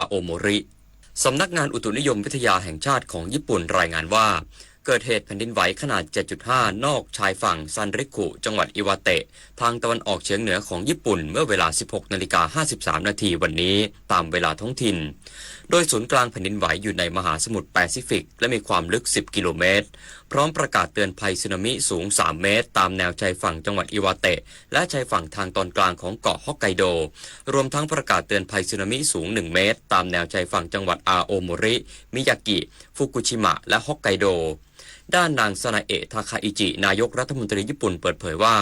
โอโมริ สำนักงานอุตุนิยมวิทยาแห่งชาติของญี่ปุ่นรายงานว่า เกิดเหตุแผ่นดินไหวขนาด เจ็ดจุดห้า นอกชายฝั่งซันริคุ จังหวัดอิวาเตะ ทางตะวันออกเฉียงเหนือของญี่ปุ่น เมื่อเวลา สิบหกนาฬิกา ห้าสิบสามนาทีวันนี้ ตามเวลาท้องถิ่น โดยศูนย์กลางแผ่นดินไหวอยู่ในมหาสมุทรแปซิฟิก และมีความลึก สิบกิโลเมตร พร้อมประกาศเตือนภัยสึนามิสูง สามเมตร ตามแนวชายฝั่งจังหวัดอิวาเตะ และชายฝั่งทางตอนกลางของเกาะฮอกไกโด รวมทั้งประกาศเตือนภัยสึนามิสูง หนึ่งเมตร ตามแนวชายฝั่งจังหวัดอาโอโมริ มิยากิ ฟุกุชิมะ และฮอกไกโด ด้านนางซานาเอะ ทาคาอิจิ นายกรัฐมนตรีญี่ปุ่นเปิดเผยว่า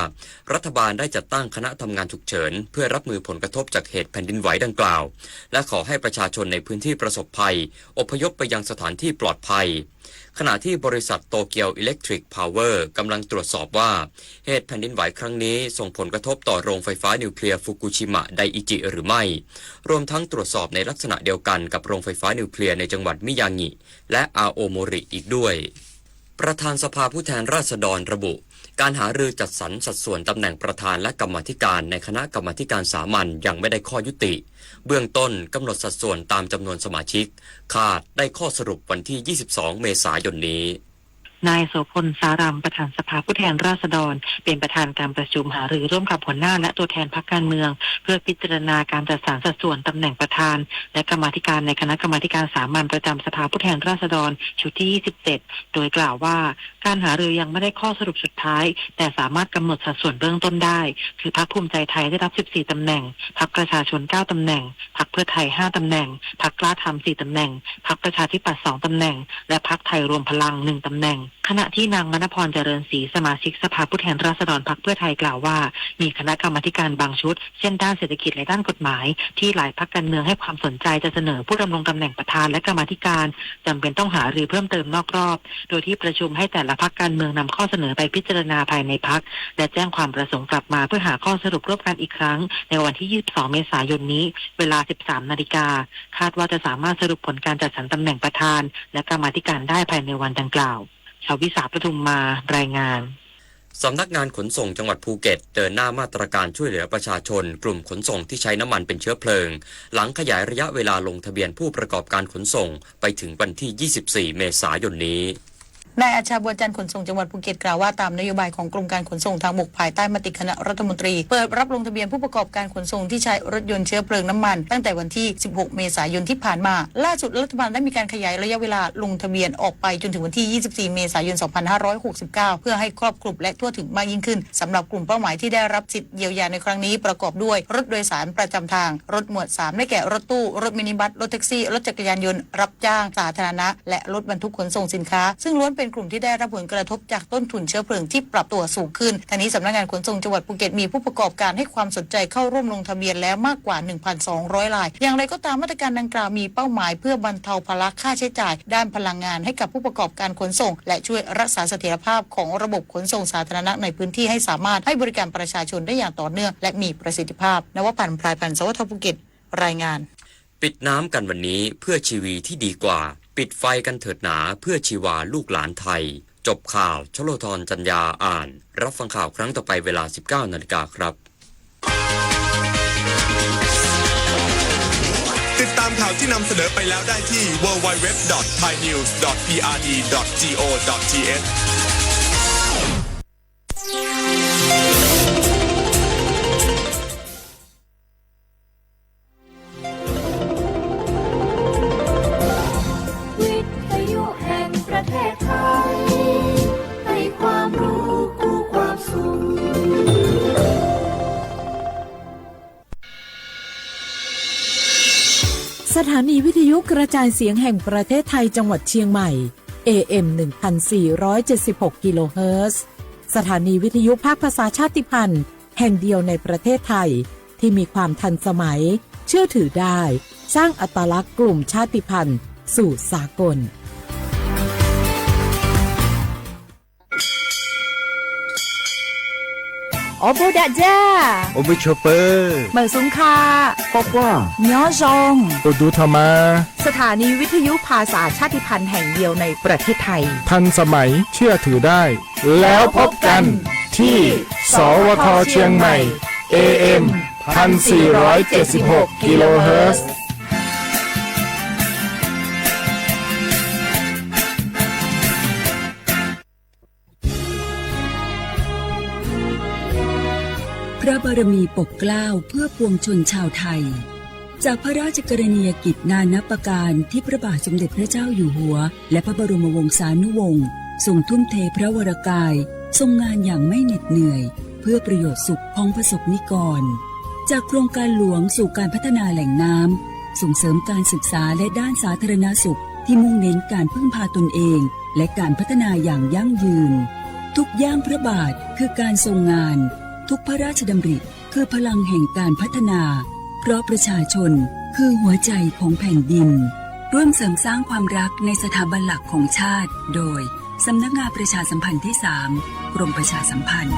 รัฐบาลได้จัดตั้งคณะทำงานฉุกเฉิน เพื่อรับมือผลกระทบจากเหตุแผ่นดินไหวดังกล่าว และขอให้ประชาชนในพื้นที่ประสบภัย อพยพไปยังสถานที่ปลอดภัย ขณะที่บริษัทโตเกียวอิเล็กทริกพาวเวอร์กำลังตรวจสอบว่า เหตุแผ่นดินไหวครั้งนี้ส่งผลกระทบต่อโรงไฟฟ้านิวเคลียร์ฟุกุชิมะไดอิจิหรือไม่ รวมทั้งตรวจสอบในลักษณะเดียวกันกับโรงไฟฟ้านิวเคลียร์ในจังหวัดมิยางิ และอาโอโมริอีกด้วย ประธานสภาผู้แทนราษฎรระบุ การหารือจัดสรรสัดส่วนตำแหน่งประธานและกรรมาธิการในคณะกรรมาธิการสามัญยังไม่ได้ข้อยุติ เบื้องต้นกำหนดสัดส่วนตามจำนวนสมาชิก คาดได้ข้อสรุปวันที่ ยี่สิบสอง เมษายนนี้ นายโสพล สารำ ประธานสภาผู้แทนราษฎร เป็นประธานการประชุมหารือร่วมกับหัวหน้าและตัวแทนพรรคการเมือง เพื่อพิจารณาการจัดสรรสัดส่วนตำแหน่งประธาน และกรรมาธิการในคณะกรรมาธิการสามัญประจำสภาผู้แทนราษฎรชุดที่ ยี่สิบเจ็ด โดยกล่าวว่า การหารือยังไม่ได้ข้อสรุปสุดท้าย แต่สามารถกำหนดสัดส่วนเบื้องต้นได้ คือพรรคภูมิใจไทยได้รับ สิบสี่ ตำแหน่ง พรรคประชาชน เก้า ตำแหน่ง พรรคเพื่อไทย ห้า ตำแหน่ง พรรคกล้าทำ สี่ ตำแหน่ง พรรคประชาธิปัตย์ สอง ตำแหน่ง และพรรคไทยรวมพลัง หนึ่ง ตำแหน่ง ขณะที่นางมณพร เจริญศรี สมาชิกสภาผู้แทนราษฎรพรรคเพื่อไทยกล่าวว่า มีคณะกรรมาธิการบางชุด เช่นด้านเศรษฐกิจและด้านกฎหมาย ที่หลายพรรคการเมืองให้ความสนใจจะเสนอผู้ดำรงตำแหน่งประธานและกรรมาธิการ จำเป็นต้องหารือเพิ่มเติมนอกรอบ โดยที่ประชุมให้แต่ละพรรคการเมืองนำข้อเสนอไปพิจารณาภายในพรรค และแจ้งความประสงค์กลับมาเพื่อหาข้อสรุปร่วมกันอีกครั้ง ในวันที่ ยี่สิบสอง เมษายนนี้ เวลา สิบสาม นาฬิกา คาดว่าจะสามารถสรุปผลการจัดสรรตำแหน่งประธาน และกรรมาธิการได้ภายในวันดังกล่าว ชวิสา ปทุมมา รายงาน สำนักงานขนส่งจังหวัดภูเก็ตเดินหน้ามาตรการช่วยเหลือประชาชนกลุ่มขนส่งที่ใช้น้ำมันเป็นเชื้อเพลิง หลังขยายระยะเวลาลงทะเบียนผู้ประกอบการขนส่งไปถึงวันที่ ยี่สิบสี่ เมษายนนี้ นายอาชา บัวจันทร์ ขนส่งจังหวัดภูเก็ตกล่าวว่าตามนโยบายของกรมการขนส่งทางบกภายใต้มติคณะรัฐมนตรี เปิดรับลงทะเบียนผู้ประกอบการขนส่งที่ใช้รถยนต์เชื้อเพลิงน้ำมันตั้งแต่วันที่ สิบหก เมษายนที่ผ่านมา ล่าสุดรัฐบาลได้มีการขยายระยะเวลาลงทะเบียนออกไปจนถึงวันที่ ยี่สิบสี่ เมษายน สองพันห้าร้อยหกสิบเก้า เพื่อให้ครอบคลุมและทั่วถึงมากยิ่งขึ้น สำหรับกลุ่มเป้าหมายที่ได้รับสิทธิ์เยียวยาในครั้งนี้ประกอบด้วยรถโดยสารประจำทาง รถหมวด สาม ได้แก่รถตู้ รถมินิบัส รถแท็กซี่ รถจักรยานยนต์รับจ้างสาธารณะ และรถบรรทุกขนส่งสินค้า ซึ่งล้วนเป็นกลุ่มที่ได้รับผลกระทบจากต้นทุนเชื้อเพลิงที่ปรับตัวสูงขึ้น ทั้งนี้สำนักงานขนส่งจังหวัดภูเก็ตมีผู้ประกอบการให้ความสนใจเข้าร่วมลงทะเบียนแล้วมากกว่า หนึ่งพันสองร้อย ราย อย่างไรก็ตามมาตรการดังกล่าวมีเป้าหมายเพื่อบรรเทาภาระค่าใช้จ่ายด้านพลังงานให้กับผู้ประกอบการขนส่ง และช่วยรักษาเสถียรภาพของระบบขนส่งสาธารณะในพื้นที่ให้สามารถให้บริการประชาชนได้อย่างต่อเนื่องและมีประสิทธิภาพ นวพันธ์ พลายพันธ์ สวท ภูเก็ต รายงาน ปิดน้ำกันวันนี้เพื่อชีวีที่ดีกว่า ปิดไฟกันเถิดหนาเพื่อชีวาลูกหลานไทย จบข่าว ชโลธร จันยา อ่าน รับฟังข่าวครั้งต่อไปเวลา สิบเก้านาฬิกาครับ ติดตามข่าวที่นำเสนอไปแล้วได้ที่ ดับเบิลยู ดับเบิลยู ดับเบิลยู ดอท ไทยนิวส์ ดอท พีอาร์ดี ดอท จี โอ ดอท ที เอช วิทยุแห่งประเทศไทย ให้ความรู้คู่ความสุข สถานีวิทยุกระจายเสียงแห่งประเทศไทยจังหวัดเชียงใหม่ เอ เอ็ม หนึ่งพันสี่ร้อยเจ็ดสิบหก กิโลเฮิรตซ์ สถานีวิทยุภาคภาษาชาติพันธุ์แห่งเดียวในประเทศไทย ที่มีความทันสมัย เชื่อถือได้ สร้างอัตลักษณ์กลุ่มชาติพันธุ์สู่สากล Os puag dam ja, os puag tshuaj pawg, meem xub kha, quaj quaj, nyob zoo, ua duv tho mas. สถานีวิทยุภาษาชาติพันธุ์แห่งเดียวในประเทศไทย ทันสมัย เชื่อถือได้ แล้วพบกันที่ สวท เชียงใหม่ เอ เอ็ม พันสี่ร้อยเจ็ดสิบหก กิโลเฮิรตซ์ พระบารมีปกเกล้าเพื่อปวงชนชาวไทย จากพระราชกรณียกิจนานับประการที่พระบาทสมเด็จพระเจ้าอยู่หัว และพระบรมวงศานุวงศ์ ทรงทุ่มเทพระวรกาย ทรงงานอย่างไม่เหน็ดเหนื่อย เพื่อประโยชน์สุขของประสบนิกร จากโครงการหลวงสู่การพัฒนาแหล่งน้ำ ส่งเสริมการศึกษาและด้านสาธารณสุขที่มุ่งเน้นการพึ่งพาตนเอง และการพัฒนาอย่างยั่งยืน ทุกย่างพระบาทคือการทรงงาน ทุกพระราชดำริคือพลังแห่งการพัฒนา เพราะประชาชนคือหัวใจของแผ่นดิน ร่วมเสริมสร้างความรักในสถาบันหลักของชาติ โดย สำนักงานประชาสัมพันธ์ที่สาม กรมประชาสัมพันธ์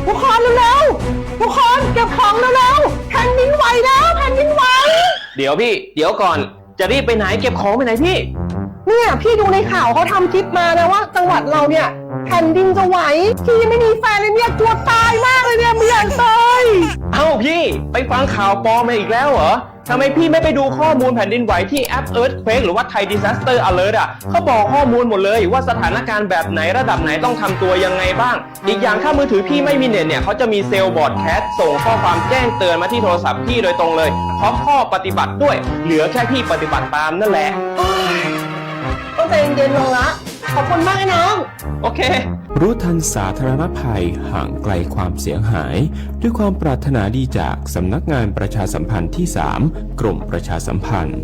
ทุกคนเร็วๆ ทุกคนเก็บของเร็วๆ แผ่นดินไหวแล้ว แผ่นดินไหว เดี๋ยวพี่ เดี๋ยวก่อน จะรีบไปไหน เก็บของไปไหนพี่ เนี่ยพี่ดูในข่าวเขาทำคลิปมานะว่าจังหวัดเราเนี่ยแผ่นดินจะไหว พี่ยังไม่มีแฟนเลยเนี่ยกลัวตายมากเลยเนี่ยไม่อยากตาย เอ้าพี่ ไปฟังข่าวปลอมมาอีกแล้วเหรอ ทำไมพี่ไม่ไปดูข้อมูลแผ่นดินไหวที่แอป Earthquake หรือว่า Thai Disaster Alert อ่ะ เขาบอกข้อมูลหมดเลยว่าสถานการณ์แบบไหนระดับไหนต้องทำตัวยังไงบ้าง อีกอย่างถ้ามือถือพี่ไม่มีเน็ตเนี่ย เขาจะมีเซลล์ broadcast ส่งข้อความแจ้งเตือนมาที่โทรศัพท์พี่โดยตรงเลย พร้อมข้อปฏิบัติด้วย เหลือแค่พี่ปฏิบัติตามนั่นแหละ ก็ใจเย็นลงละ ขอบคุณมากไอ้น้อง โอเค รู้ทันสาธารณภัย ห่างไกลความเสียหาย ด้วยความปรารถนาดีจากสำนักงานประชาสัมพันธ์ที่สาม กรมประชาสัมพันธ์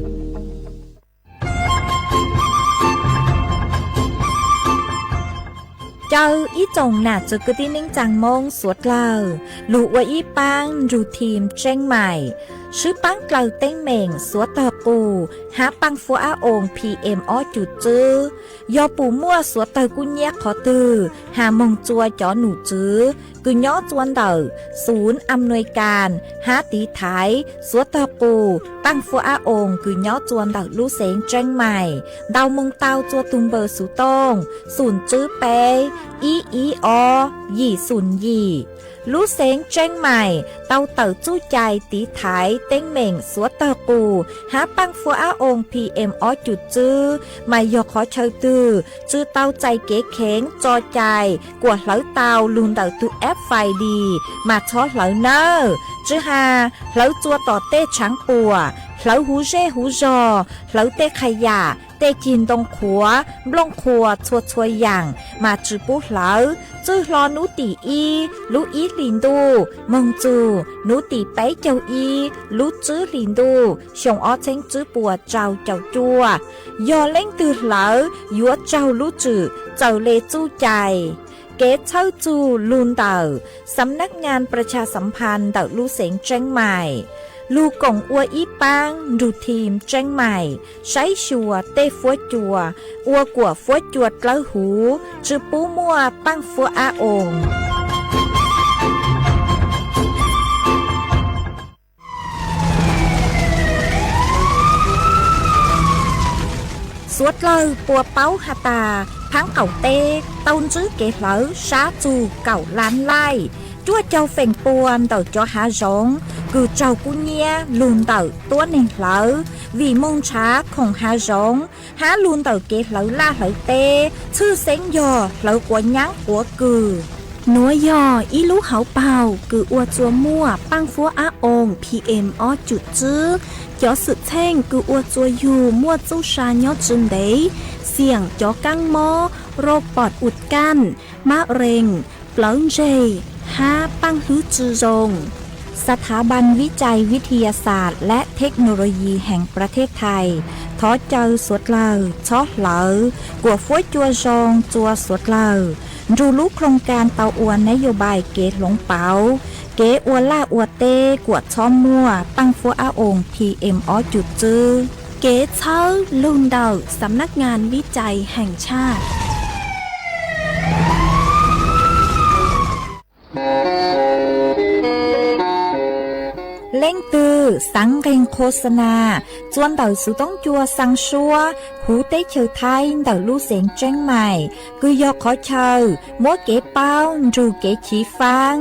Caw ib tsoom nam txwv kwv tij neej tsaa Moob suav dlawg, lug ua ib paab nrug thim tseeb maim, swb paab dlaws teeb meem suav tawg qus hab paaj fuab ab oos P M ob cum txwb. Yog puas muaj suav tawg kub nyiab qhov twg, has moog tsua cov num tswv kws nyob tsua ntawm xum am nuis kas hab tiv thaiv suav tawg qus paaj fuab ab oos kws nyob tsua ntawm lub xeev tseeb maim, ntaus moog tau tsua tug npawb xuv tooj xum tswb peb ib ib ob yim xum yim. Lub xeev tseeb maim tau tawm txuj cai tiv thaiv teeb meem suav tawg qus hab paaj fuab ab oos P M ob cum txwb, mas yog qhov chaw twg tsi tau txais kev kheev tso cai kuas hlawv tau lug ntawm tug app Find Dis mas txhob hlawv nawb. Tsi has hlawv tsua tom tej tshaav puam, hlawv huv zej huv zog, hlawv tej qha yam, tej cig ntoo qhuav, nplooj qhuas txhua txhua yaam mas tsi pub hlawv. Txwj hlo nub tim ib lub ib hlis ntuj moog txug nub tim peb caug ib lub tswb hlis ntuj xyoo ob txheeb tswb puas rau caum cuaj, yog leej twg hlawv yuav raug lub tswm txawm le txuj cai. Kev txhawb txug lug ntawm Xam nab ngaa pras tshas xam phas ntawm lub xeev tseeb maim, lug koom ua ib paab nrug thim tseeb maim saib xyuas tej fuab cua ua kuam fuab cua dlawb huv, tsi pub muaj paaj fuab ab oos. Suav dlawg puas paub has tas phaab qaum teb tau ntsib kev hlawv sab txug kaum lab laij, cuaj caug feem pua ntawm cov hav zoov kws raug kub nyiab lug ntawm tuab neeg hlawv vim moog nrhav khoom hav zoov hab lug ntawm kev hlawv laj hlawv teb, tshwj xeeb yog hlawv quav nyaab quav kws. Nuav yog ib lub hauv paug kws ua tsua muaj paaj fuab ab oos P M ob cum tswb. Cov xwm txheej kws ua tsua yug muaj txuj sa nyob tsi ntev, xiam cov kaab mob, rau pom ua kaj, mab rees, plawv ntseg, hab paaj hlwb tsi zoo. สถาบันวิจัยวิทยาศาสตร์และเทคโนโลยีแห่งประเทศไทย thov caw suav dlawg txhob hlawv kuam fuab cua zoo tsua suav dlawg nrug lub โครงการ tau ua nab yoo bais kev hloov pauv kev ua laj ua teb kuam txhob muaj paaj fuab ab oos P M ob cum tswb. Kev txhawb lug ntawm Xam nab ngaa vib cai heem tshaj. Leej twg Twm xaav nqeeg qhuas xa nas txua ntawm xuv toob cua xaa suab huv teb chaws Thaib ntawm lub xeev Tseeb Mais, kws yog qhov chaw muab kev paub nrug kev chiv faab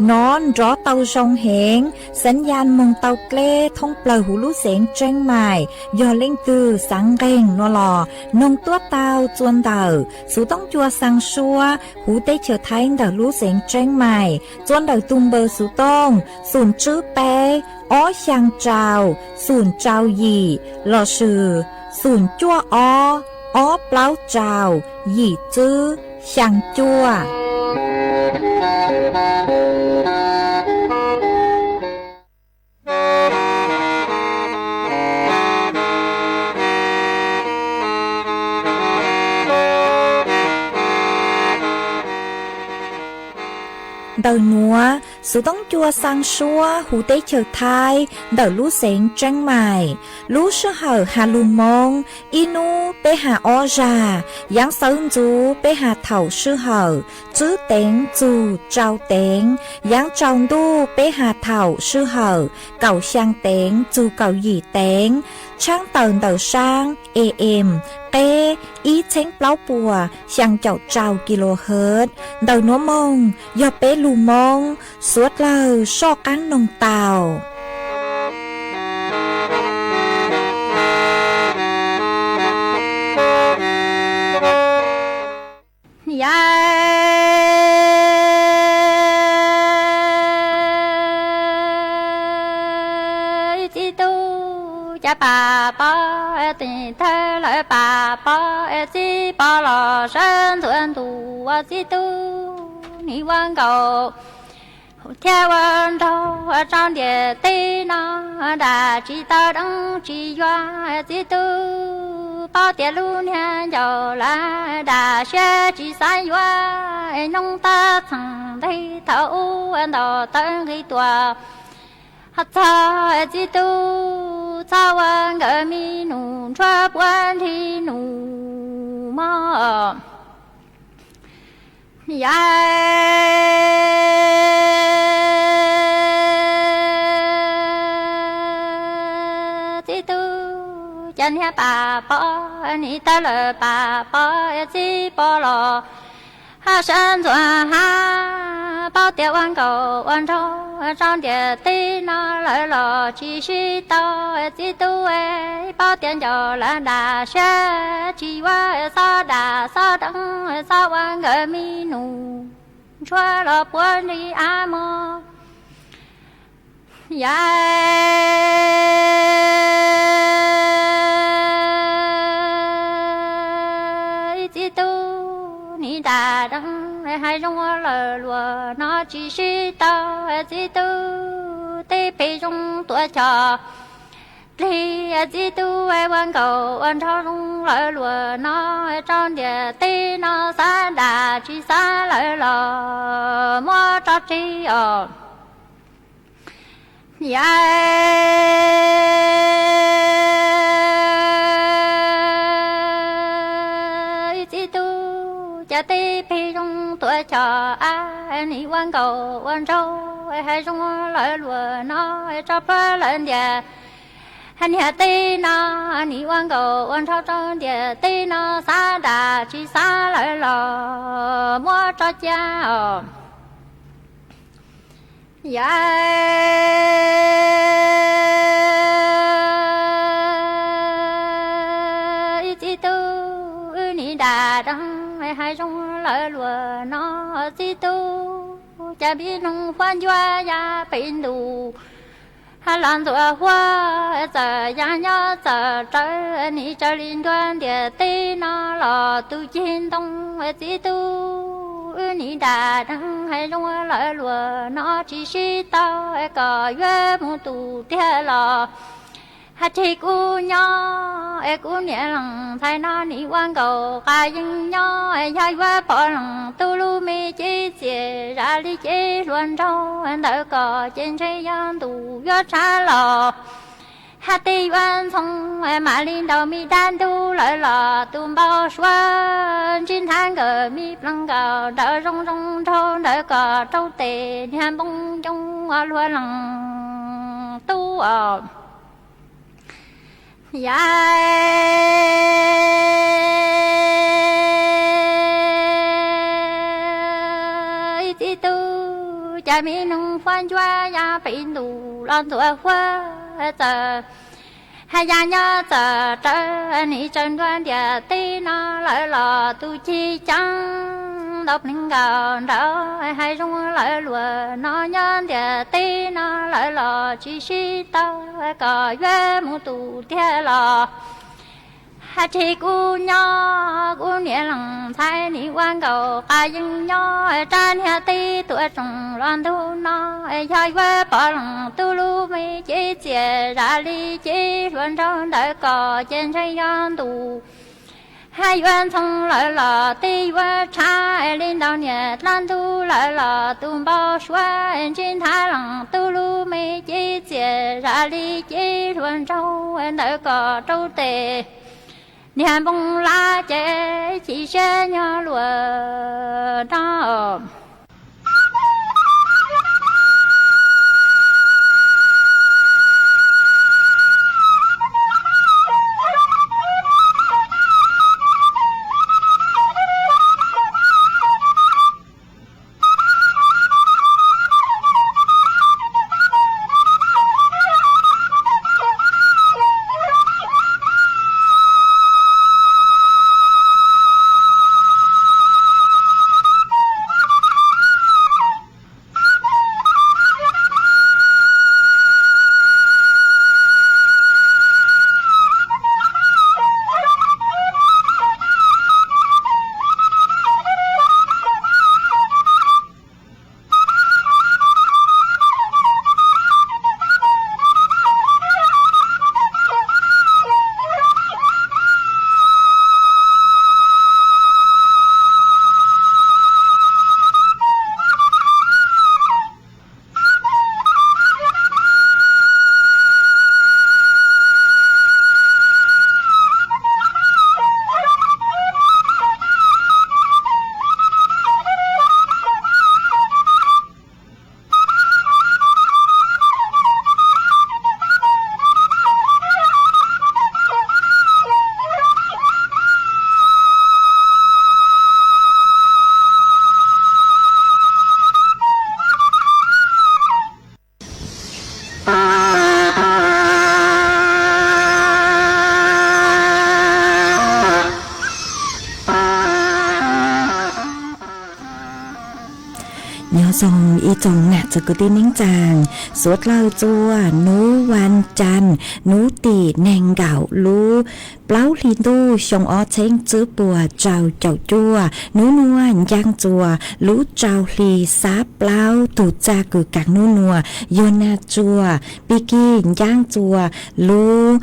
nov nrov tau zoo heev, xaav yaj moog tau dleb thoob plawg huv lub xeev Tseeb Mais. Yog leej twg xaav nqeeg nua los noog tuab tau txua ntawm xuv toob cua xaa suab huv teb chaws Thaib ntawm lub xeev Tseeb Mais txua ntawm tug npawb xuv tooj xum tswb peb ob xyaa rau xum rau yim lossis xum cuaj ob ob plaub rau yim tswb xyaa cuaj. Ntawm nuav, xuv toob cua xaa suab huv teb chaws Thaib ntawm lub xeev Tseeb Mais. Lub sij hawm has lug Moob, ib nub peb has ob zag, yaav xawv ntxuv peb has thaum sij hawm tswb teev txug rau teev, yaav tsaus ntuj peb has thaum sij hawm kaum xyaa teev txug kaum yim teev, tshaab tawm ntawm saab A M qeb ib txheeb plaub puas xyaa caum rau kilohertz. Ntawm nuav moog yog peb lug Moob, suav dlawg soj qaab noog tau. Yaj, ib txiv tub, ca pam pov, tes thawj lawv pam pov, txiv pov los sawv ntxuav ntuj ua txiv tub, nim ua nkaus thiab ua nraug rau ntiaj teb no, dam tsis tau deev tsis yuav txiv tub, paub tias lub niag ncaus lawm dam siab tsis xav yuav, nyoog tab txheej nteg thaum ub ntaus tawv nqis tuam. Ho txog txiv tub txhob ua nkawd mi nus ntshuab puab nrig nus mog. Yaj, txiv tub, cas niag pam pov, nim tawg lawm pam pov, txiv pov los hab sawv ntxuav hab, paub tias ua nkaus ua nraug rau ntiaj teb no lawv los tsis sib tau. Txiv tub, paub tias ncaus lawv dam siab tsis yuav, xob dam xob deev, xob ua nkawd mi nus ntshuab los puab nrig av mog. Yaj, ib txiv tub, nim dam deev hais zoo lawv luag no tsis sib tau. Txiv tub, teb phem zoo tuav cov dlig, txiv tub, ua nkaus ua nraug zoo lawv luag no, rau ntiaj teb no xav dam tsis xav lawv los muab tso tseg os. Yaj, ib txiv tub, cas teb phem zoo tuav cov av, nim ua nkaus ua nraug hais zoo lawv luag no, tso plhuav lawv ntiaj niaj teb no, nim ua nkaus ua nraug rau ntiaj teb no xav dam tsis xav lawv los muab tso tseg os. Yaj, ib txiv tub, wb nim dam deev hais zoo lawv luag no, txiv tub, cas pib noog huab ncuab yaj pem ntuj, hab los ntxuav huab txawm yaj nyob txawm rawv, nim tsaws li ncuab ntiaj teb no los tus ceg ntoo. Txiv tub, wb nim dam deev hais zoo lawv luag no tsis sib tau, kom yuav mus tus tiag los hab tseg kuv nyob, es kuv niam leej ntxhais no nim ua nkaus qas yeej nyob, yog yuav pom leej tub lub me cev txias zam li cev hluas nraug ntawd kom ces ntshe yog ntuj yuav tshav los hab tej yuav ntxhoo, mam li ntaus me dab ntub lawv los tus npau suav ntsib hnab nkawd me pleev nkaus nrawm zoo zoo nraug ntawd kom raug tes niag npoo ncoo ua luag leej tub os. Yam ib txiv tub cas me noog huab ncuab ya pem ntus los ntuav huab txawm, haj ya nyob txawm rawv nim tsaws ntua ntiaj teb no lawm los tus cig ceeb ntau pleev nkaus nraud, hav zoov lawv luag no nyob ntiaj teb no lawm los tsis sib tau kom yuav mus tus tiag los. Haj tsis kuv nyob kuv niam leej ntxhais nim ua nkaus qas yeej nyob rab niag teb tuaj tsoom los ntug no, yog yuav pom leej tub lub me cev txias zam li cev hluas nraug ntawd kom ces ntshai yog ntus haj yuav ntxhoo lawm los teb yuav tshav li ntau niam dab ntub lawm los tus npau suav ntsib nthav leej tub lub me cev txias zam li cev hluas nraug ntawd kom rau tes niag npoo lab ces chim siab nyob luag no. Nyob zoo ib tsoom nam txiv kwv tij neej tsaa, suav dlawg txua nub vas cas nub tim neeg nkaum lub plaub hli ntuj xyoo ob txheeb tswb puas rau caum cuaj, nub nuav ncaaj txua lub rau hli xab plaub tug txaj kws kaav nub nuav yog nag tsuag, pig kig ncaaj txua lub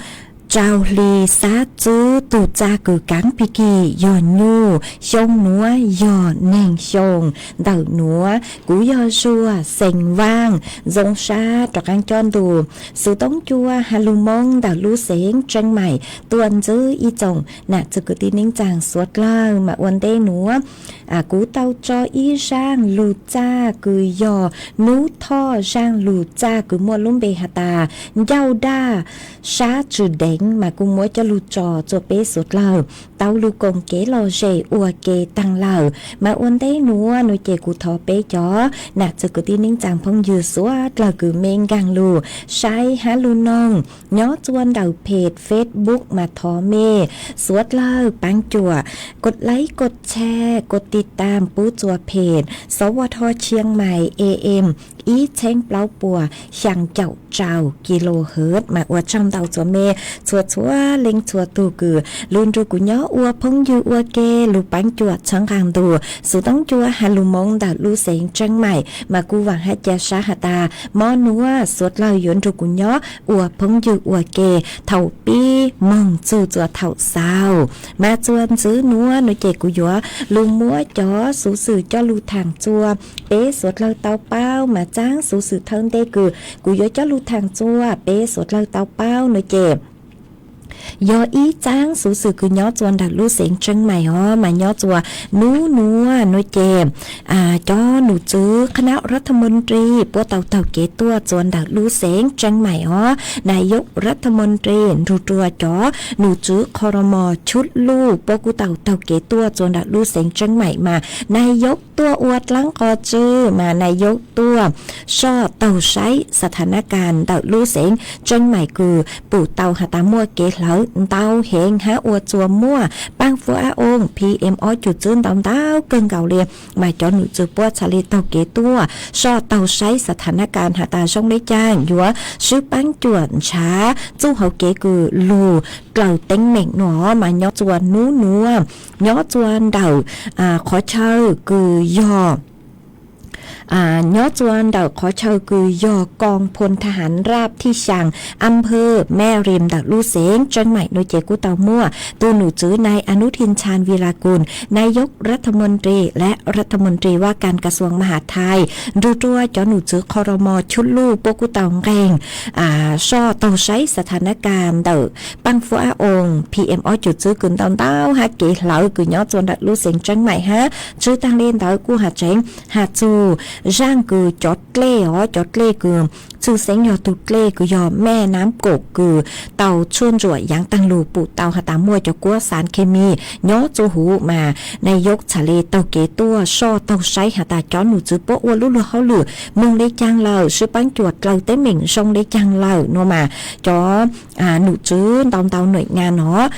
rau hli xab tswb tug txaj kws kaav pig kig yog nyuj, xyoo nuav yog neeg xyoo. Ntawm nuav kuv yog Zuag xeem Vaaj, zoo sab rov qaab cob ntus xuv toob cua has lug Moob ntawm lub xeev Tseeb Maim tuaj ntsib ib tsoom nam txiv kwv tij neej tsaa suav dlawg. Mas ua ntej nuav kuv tau tso ib zaaj lug txaj kws yog nub thoj, zaaj lug txaj kws muaj lub npe has tas ncauj daj sab tswm deev, mas kuv muab coj lug tso rua peb suav dlawg tau lug koom kev lom zem ua ke taag lawm. Mas ua ntej nuav nuav ces kuv thov peb cov nam txiv kwv tij neej tsaa phooj ywg suav dlawg kws me nkaag lug saib has lug noog nyob txua ntawm phem Facebook mas thov mej suav dlawg paab cuam kos like, kos share, kos tiv tam pub txua phem Sov Vo Tho Chiang Mai A M ib txheeb plaub puas xyaa caum rau kilohertz. Mas ua tsaug ntau txua mej txhua txhua leej txhua tug kws lug nrug kuv nyob ua phooj ywg ua ke, lug paab cuam txhawb nqaa ntus xuv toob cua has lug Moob ntawm lub xeev Tseeb Maim. Mas kuv vaam hab ca sab has tas mo nuav suav dlawg yuav nrug kuv nyob ua phooj ywg ua ke thaum pib moog txug txua thaum xaus. Mas txua ntxiv nuav nuav ces kuv yuav lug muab cov xuv xwm coj lug thaam txua peb suav dlawg tau paub. Mas txaab xuv xwm thawj ntej kws kuv yuav coj lug thaam txua peb suav dlawg tau paub nuav ces yog ib txaab xuv xwm kws nyob txua ntawm lub xeev Tseeb Maim os, mas nyob txua nub nuav nuav ces cov num tswv qhab nab rab tha moos ris puab tau taug kev tuaj txua ntawm lub xeev Tseeb Maim os. Nais yob rab tha moos ris nrug rua cov num tswv qho ro mos tshub luj puab kuj tau taug kev tuaj txua ntawm lub xeev Tseeb Maim mas nais yob tuaj ua dlaab qhov tswv mas nais yob tuaj soj taug saib xa tha nab kas ntawm lub xeev Tseeb Maim kws pum tau has tas muaj kev hlawv ntau heev hab ua txua muaj paab fuab ab oo P M ob cum tswb ntau ntau kawg nkaus li. Mas cov num tswv puab txhad le taug kev tuaj soj taug saib xa tha nab kas has tas zoo le caag yuav swb paab cuam ntshav txuj hauv kev kws lug dlaws teeb meem nuav mas nyob txua nub nuav nyob txua ntawm qhov chaw kws yog nyob txua ntawm qhov chaw kws yog koom phoos tha hav raj thij xyaa am phawj Mej Rim ntawm lub xeev Tseeb Maim nuav ces kuj tau muaj tug num tswv nais Anub Thij Ntxhas Vis Las Kus nais yob rab tha moos ris le rab tha moos ris vaj kas kas xuas ma has thais nrug rua cov num tswv qho ro mos tshub luj puab kuj tau nqeeg soj taug saib xa tha nab kas ntawm paab fuab ab oo P M ob cum tswb kws ntau ntau hab kev hlawv kws nyob txua ntawm lub xeev Tseeb Maim hab tshwj taag le ntawd kuj has tseev has txug zaaj kws cov dlej os, cov dlej kws tshwj xeeb yog tug dlej kws yog Mej Nab Kaum kws tau tshuaj ntsuam yaav taag lug pum tau has tas muaj cov kuab xaav khes mis nyob txua huv mas nais yob txhad le taug kev tuaj soj taug saib has tas cov num tswv puab ua lub luag hauj lwm moog le caag lawm, swb paab cuam dlaws teeb meem zoo le caag lawm nuav mas cov num tswv ntau ntau nuam nyav nuav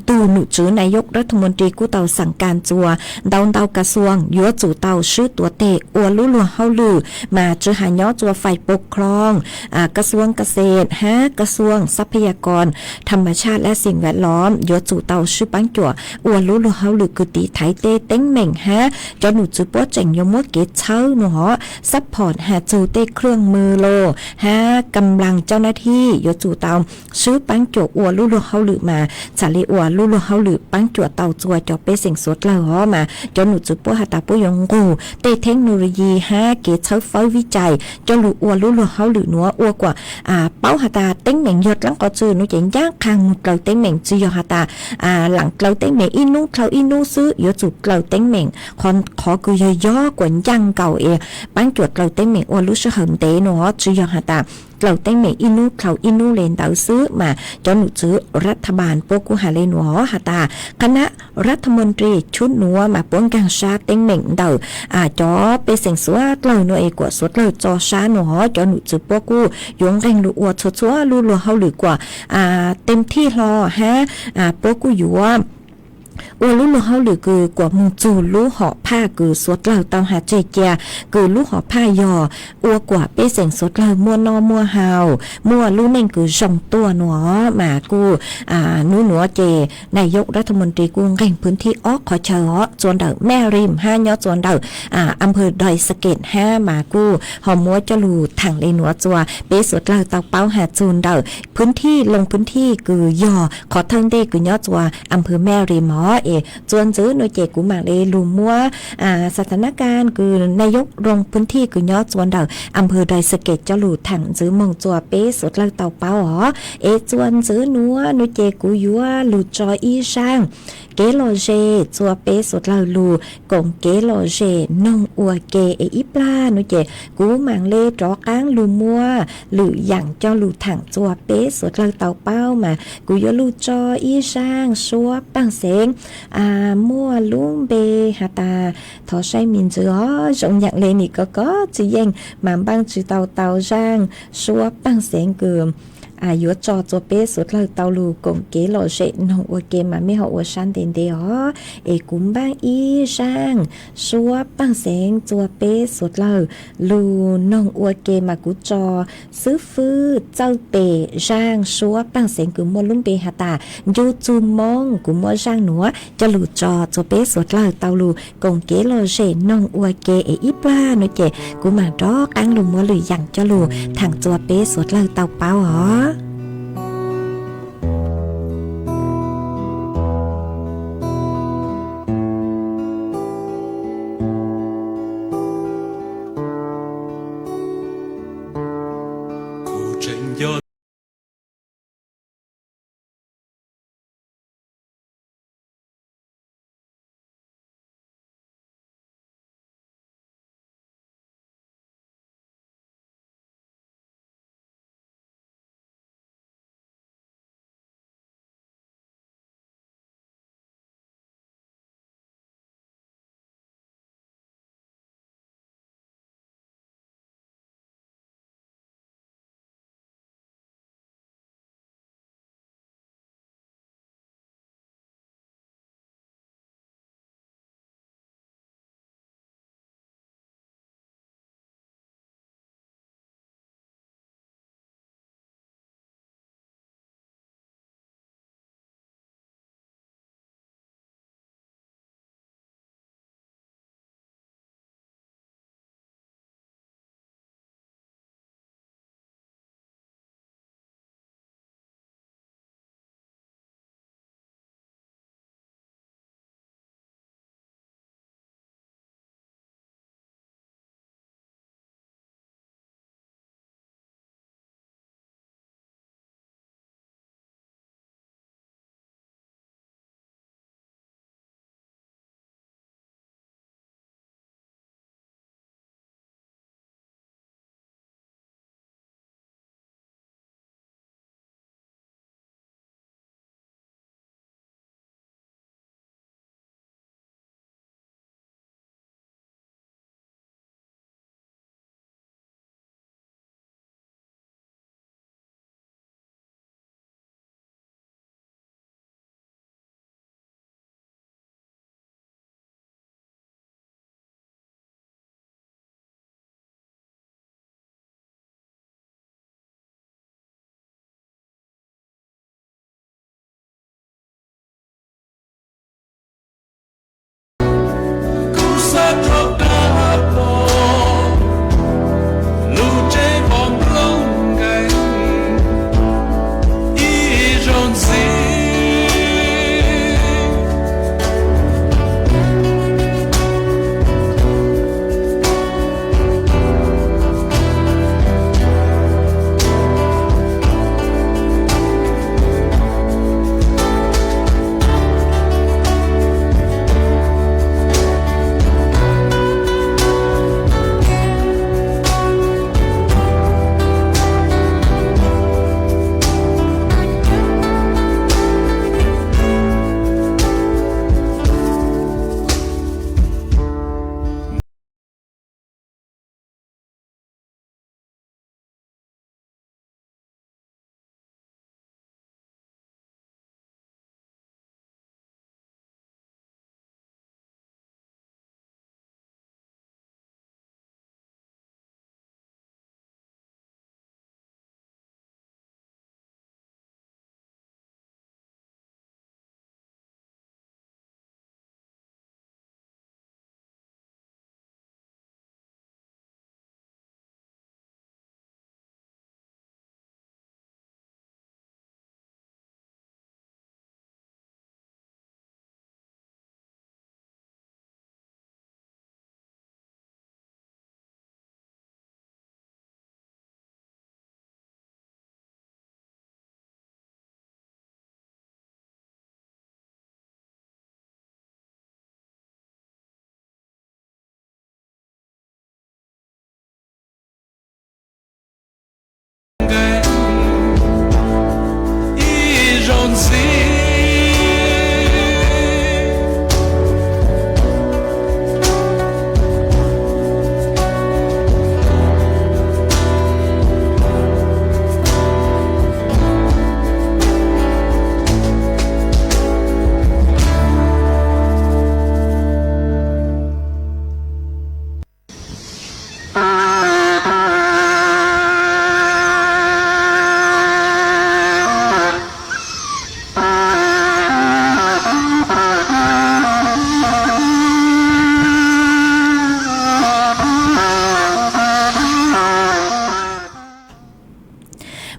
tug num tswv nais yob rab tha moos ris kuj tau xaam kas txua ntau ntau kas xuas yuav tsum tau swb tuav teg ua lub luag hauj lwm mas tsi has nyob txua fais pov khloog, kas xuas kas xes hab kas xuas xab phab yas kos tham mas tshaj le xeem vaj lov yuav tsum tau swb paab cuam ua lub luag hauj lwm kws tiv thaiv tej teeb meem hab cov num tswv puab tseem yuav muab kev txhawb nuav hov xab phom has txug tej khwj mws los hab kam laas caj nab thij yuav tsum tau swb paab cuam ua lub luag hauj lwm mas txhad le ua lub luag hauj lwm paab cuam tau txua cov pej xeem suav dlawg hov mas cov num tswv puab has tas puab yuav nqug tej theknologi hab kev txhawb fawb vij cais coj lug ua lub luag hauj lwm nuav ua kuas paub has tas teeb meem yog dlaab qhov tswv nuav ces ncaaj qha moog dlaws teeb meem, tsi yog has tas laam dlaws teeb meem ib nub dlhau ib nub xwb, yuav tsum dlaws teeb meem qhov kws yog yog kuas ncaaj nkaus es paab cuam dlaws teeb meem ua lub sij hawm ntev nuav, tsi yog has tas dlaws teeb meem ib nub dlhau ib nub le ntawd xwb mas cov num tswv rab tha npas puab kuj has le nuav has tas qhab nab rab tha moos ris tshub nuav mas puab nkaag sab teeb meem ntawm cov pej xeem suav dlawg nuav es kuas suav dlawg tso sab nuav hov cov num tswv puab kuj yuav nqeeg lug ua txhua txhua lub luag hauj lwm kuas teem thij hlo hab puab kuj yuav ua lub luag hauj lwm kws kuas moog txug lub hom phaj kws suav dlawg tau has tseg cia kws lub hom phaj yog ua kuas pej xeem suav dlawg muaj noj muaj haus muaj lub neej kws zoo tuaj nuav mas kuj nub nuav ces nais yob rab tha moos ris kuj nqeeg phoon thij ob qhov chaw hov txua ntawm Mej Rim hab nyob txua ntawm am phawj Doi Sa Kes hab mas kuj ho muab coj lug thaam le nuav txua peb suav dlawg tau paub has txug ntawm phoon thij loo phoon thij kws yog qhov thawj ntej kws nyob txua am phawj Mej Rim hov es txua ntxiv nuav ces kuv maam le lug muab xa tha nab kas kws nais yob loo phoon thij kws nyob txua ntawm am phawj Doi Sa Kes coj lug thaam ntxiv moog txua peb suav dlawg tau paub hov es txua ntxiv nuav nuav ces kuv yuav lug tso ib zaaj kev lom zem txua peb suav dlawg lug koom kev lom zem noog ua ke es ib plag nuav ces kuv maam le rov qaab lug muab lwm yaam coj lug thaam txua peb suav dlawg tau paub mas kuv yuav lug tso ib zaaj suab paaj xeev muaj lub npe has tas thov saib me ntsis os zoo yaam le nim ko ko tsi yeej mas npaaj tsi tau tau zaaj suab paaj xeev kws yuav tso txua peb suav dlawg tau lug koom kev lom zem noog ua ke mas mej ho ua sab ntev ntev os es kuv npaaj ib zaaj suab paaj xeev txua peb suav dlawg lug noog ua ke mas kuv tso xwb fwb txawj pes zaaj suab paaj xeev kws muaj lub npe has tas ncu txug moo kuv muab zaaj nuav coj lug tso txua peb suav dlawg tau lug koom kev lom zem noog ua ke es ib plag nuav ces kuv maam rov qaab lug muab lwm yaam coj lug thaam txua peb suav dlawg tau paub os.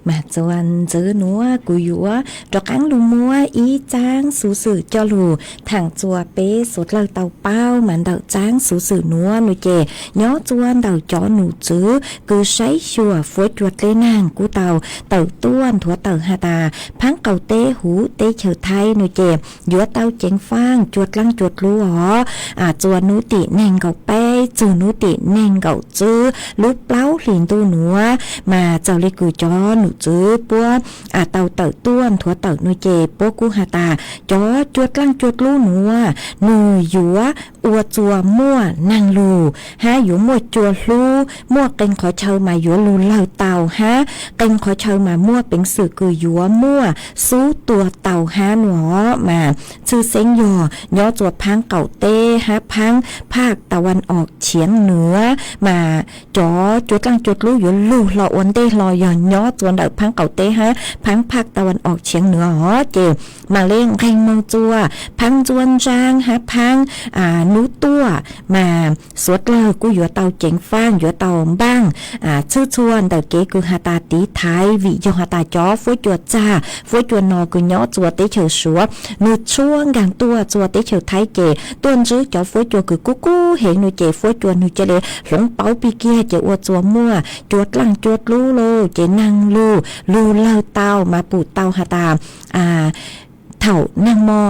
Mas txuas ntxwv nuav kuv yuav rov qaab lug muab ib txaab xuv xwm coj lug thaam txuas peb suav dlawg tau paub. Mas ntawm txaab xuv xwm nuav nua ces nyob txuas ntawm cov num tswv kws saib xyuas fuab cua dleb naag kuj tau tawm tuaj nthuav tawm has tas, phaab qaum teb huv teb chaws Thaib nua ces yuav tau ceev faaj cua dlaaj cua dlub os. Txuas nub tim neeg nkaum peb txug nub tim neeg nkaum tswb lub plaub hlis ntuj nuav, mas txawm le kws cov num tswv puab tau tawm tuaj nthuav tawm nua ces puab kuj has tas, cov cua dlaaj cua dlub nuav nwg yuav ua txuas muaj naag lug hab yuav muaj cua hlub, muaj qee qhov chaw mas yuav lug lawg tau hab qee qhov chaw mas muaj peev xwm kws yuav muaj xub tua tau hab nua. Mas tshwj xeeb yog nyob txuas phaab qaum teb hab phaab phaj ta wan os tshiav nwv, mas cov cua dlaaj cua dlub yuav lug hlo ua ntej hlo yog nyob txuas ntawm phaab qaum teb hab phaab phaj ta wan os tshiav nwv os. Ces mam le nqee moog txuas phaab ntsuab ntsaab hab phaab nub tuaj, mas suav dlawg kuj yuav tau ceev faaj yuav tau npaaj txhwb txhua ntawm kev kws has tas tiv thaiv, vim yog has tas cov fuab cua txag fuab cua no kws nyob txuas teb chaws Suav nwg tshuab nkaag tuaj txuas teb chaws Thaib ces tuaj ntswb cov fuab cua kws kub kub heev nua ces fuab cua nwg ca le hloov pauv pig kiag ces ua txuas muaj cua dlaaj cua dlub lug ces naag lug lug lawg tau mas pum tau has tas thaum naag mo,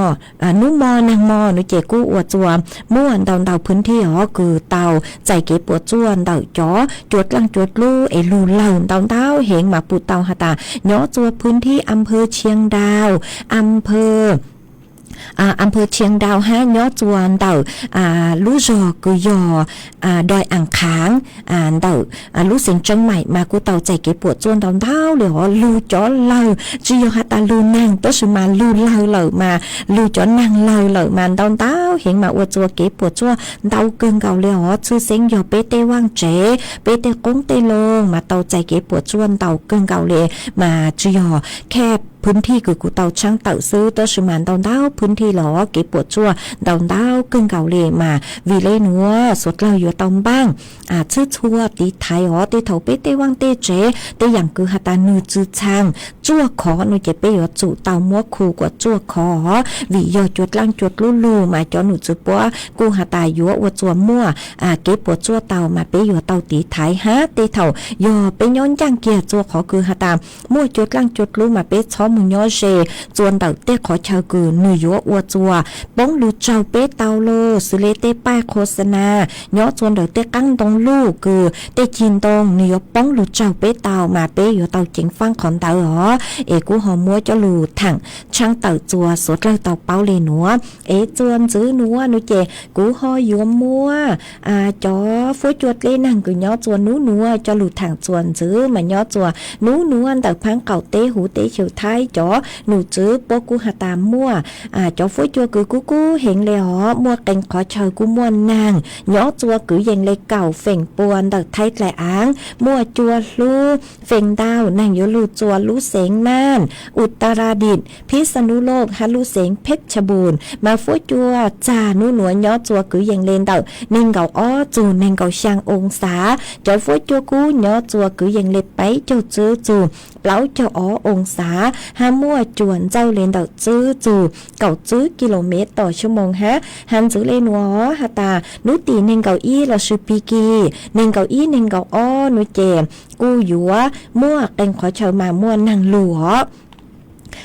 nub mo naag mo nua ces kuj ua txuas muaj ntau ntau phwv thij os kws tau txais kev puam tsuaj ntawm cov cua dlaaj cua dlub es lug lawg ntau ntau heev mas pum tau has tas nyob txuas phwv thij a phawv Tshiab Nrau, a phawv a phawv Tshiab Nrau hab nyob txuas ntawm lub zog kws yog Doi Aas Khaav ntawm lub xeev Tseeb Maim mas kuj tau txais kev puam tsuaj ntau ntau le os. Lug cov lawg tsi yog has tas lug naag tab sis mas lug lawg lawm mas lug cov naag lawg lawm mas ntau ntau heev mas ua txuas kev puam tsuaj ntau kawg nkaus le os. Tshwj xeeb yog peb tej vaaj tsev peb tej qoob tej loo mas tau txais kev puam tsuaj ntau kawg nkaus le, mas tsi yog khaj phwv thij kws kuv tau tshaab tawm xwb tab sis mas ntau ntau phwv thij le os kev puam tsuaj ntau ntau kawg nkaus le. Mas vim le nuav suav dlawg yuav tau npaaj txhwb txhua tiv thaiv os tej thaum peb tej vaaj tej tsev tej yaam kws has tas nwg tsi txhaang tsuaj khov nua ces peb yuav tsum tau muab khu kuas tsuaj khov os. Vim yog cua dlaaj cua dlub lug mas cov num tswv puab kuj has tas yuav ua txuas muaj kev puam tsuaj tau mas peb yuav tau tiv thaiv hab tej thaum yog peb nyob ncaaj kiag txuas qhov kws has tas muaj cua dlaaj cua dlub mas peb txhob moog nyob ze txuas ntawm tej qhov chaw kws nwg yuav ua txuas poob lug tsaug peb tau lug xws le tej paaj qhua xa na nyob txuas ntawm tej qaab ntoo luj kws tej cig ntoo nwg yuav poob lug tsaug peb tau mas peb yuav tau ceev faaj qhov ntawd os. Es kuv ho muab coj lug thaam tshaab tawm txuas suav dlawg tau paub le nuav. Es txuas ntxwv nuav nua ces kuv ho yuav muab cov fuab cua dleb naag kws nyob txuas nub nuav coj lug thaam txuas ntxwv mas nyob txuas nub nuav ntawm phaab qaum teb huv teb chaws Thaib cov num tswv puab kuj has tas muaj cov fuab cua kws kub kub heev le os. Muaj qee qhov chaw kuj muaj naag nyob txuas kwv yees le kaum feem pua ntawm Thaib dlaim aav, muaj cua hlub feem ntau naag yuav lug txuas lub xeev Naj, Utaradit, Phij Xa Nub Loj hab lub xeev Phej Tshaj Npum. Mas fuab cua txag nub nuav nyob txuas kwv yees le ntawm neeg nkaum ob txug neeg nkaum xyaa oo xav. Cov fuab cua kub nyob txuas kwv yees le peb caug tswb txug plaub caug ob oo xav, hab muaj cua ntxawj le ntawm tswb txug kaum tswb kis lus mev tom xuab moos hab. Has ntxwv le nuav has tas nub tim neeg nkaum ib lossis pig kis neeg nkaum ib neeg nkaum ob nua ces kuj yuav muaj qee qhov chaw mas muaj naag lug os.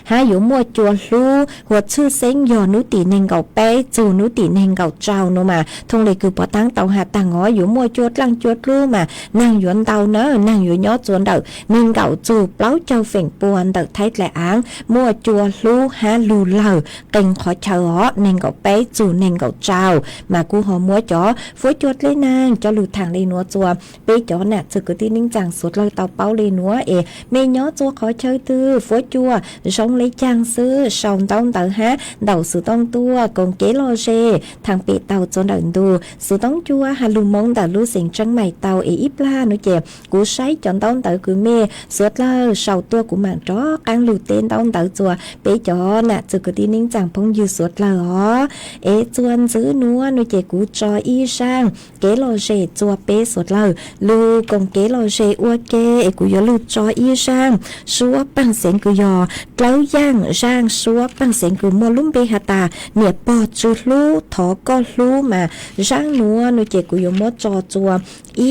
Hab yuav muaj cua hlub, huv tshwj xeeb yog nub tim neeg nkaum peb txug nub tim neeg nkaum rau nua mas thoo le kws puav taab tau has taag os yuav muaj cua dlaaj cua dlub mas naag yuav ntau na, naag yuav nyob txuas ntawm neeg nkaum txug plaub caug feem pua ntawm Thaib dlaim aav, muaj cua hlub hab lug lawg qee qhov chaw os neeg nkaum peb txug neeg nkaum rau. Mas kuv ho muab cov fuab cua dleb naag coj lug thaam le nuav txuas peb cov nam txwg kwv tij neej tsaa suav dlawg tau paub le nuav. Es mej nyob txuas qhov chaw twg fuab cua zoo Toob Leb Caag xwb, sau ntaub ntawv hab ntaus xuv tooj tuaj koom kev lom zem. Thaam pem tau txuas ntawm ntug xuv tooj cua has lug Moob ntawm lub xeev Tseeb Mais tau es ib plag nuav ces kuv saib cov ntaub ntawv kws mej suav dlawg sau tuaj kuv maam rov qaab lug teb ntaub ntawv txuas peb cov nam txwg kwv tij neej tsaa phooj ywg suav dlawg os. Es txuas ntxiv nuav nuav ces kuv tso ib zaaj kev lom zem txuas peb suav dlawg lug koom kev lom zem ua ke, es kuv yuav lug tso ib zaaj suab paaj xeev kws yog dlawb yaaj. Zaaj suab paaj xeev kws muaj lub npe has tas niam pog tsw hlub thov koj hlub mas zaaj nuav nuav ces kuv yuav muab tso txuas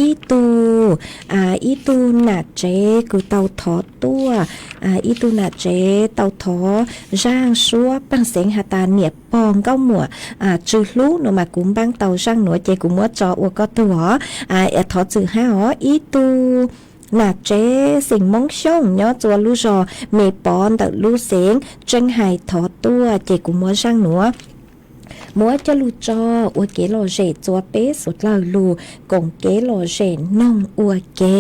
ib tug, ib tug nam tsev kws tau thov tuaj, ib tug nam tsev tau thov zaaj suab paaj xeev has tas niam pog nkauj muam tsw hlub nuav mas kuv npaab tau zaaj nuav ces kuv muab tso ua koj tug os. Thov txwm hab os, ib tug nam tsev xeem Moob Xyooj nyob txuas lub zog Me Pov ntawm lub xeev Tseeb Hais thov tuaj ces kuv muab zaaj nuav muab coj lug tso ua kev lom zem txuas peb suav dlawg lug koom kev lom zem noog ua ke.